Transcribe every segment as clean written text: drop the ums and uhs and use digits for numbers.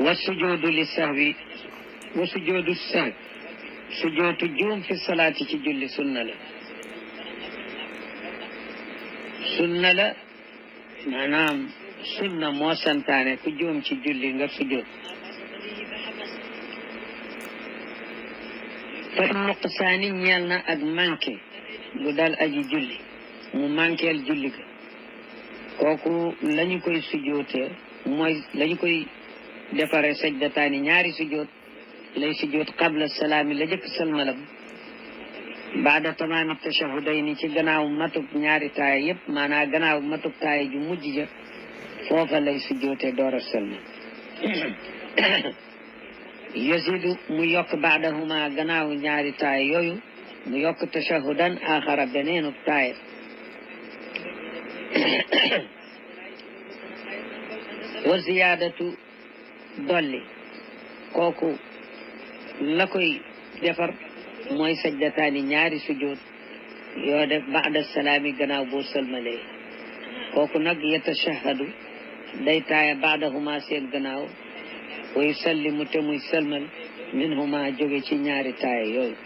wa sujuudu li sahwi wa sujuudu sahwi sujootu juum fi salaati ci julli sunna la maanaam sunna moo santaane ku juum ci julli nga sujoot fa nuqsaani ñeel na ak manqué bu dal aji julli mu manqueel julli ga kooku lañu koy sujootee mooy lañu koy defare sajdataani ñaari sujoot lay sujoot qabla salaami la jëkk salmalam baada tamaami tashahudayni ci gannaaw matuk ñaari taaya yëpp maanaam gannaaw matuk taaya ju mujj ja foofa lay sujootee door a salmal yasidu mu yokk baadahuma gannaaw ñaari taaya yooyu mu yokk tashahudan axara beneenu taaya wa ziyaadatu dolli kooku la koy defar mooy sajdataani ñaari sujjoot yoo def baada salaami gannaaw boo sëlmalee kooku nag yatashahadu day taaya baadahuma seen gannaaw wa yusallimu te muy sëlmal minhuma jóge ci ñaari taaya yooyu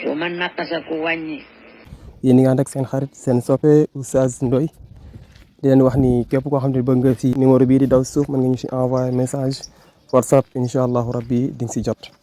wa man naqasa ku wàññi. yéen ñi nga ànd ak seen xarit seen soppe Oustaz Ndoye di leen wax ni képp koo xam ne bëgg nga si numéro bii di daw suuf mën nga ñu si envoyer message WhatsApp incha allahu rabbi di nga si jot.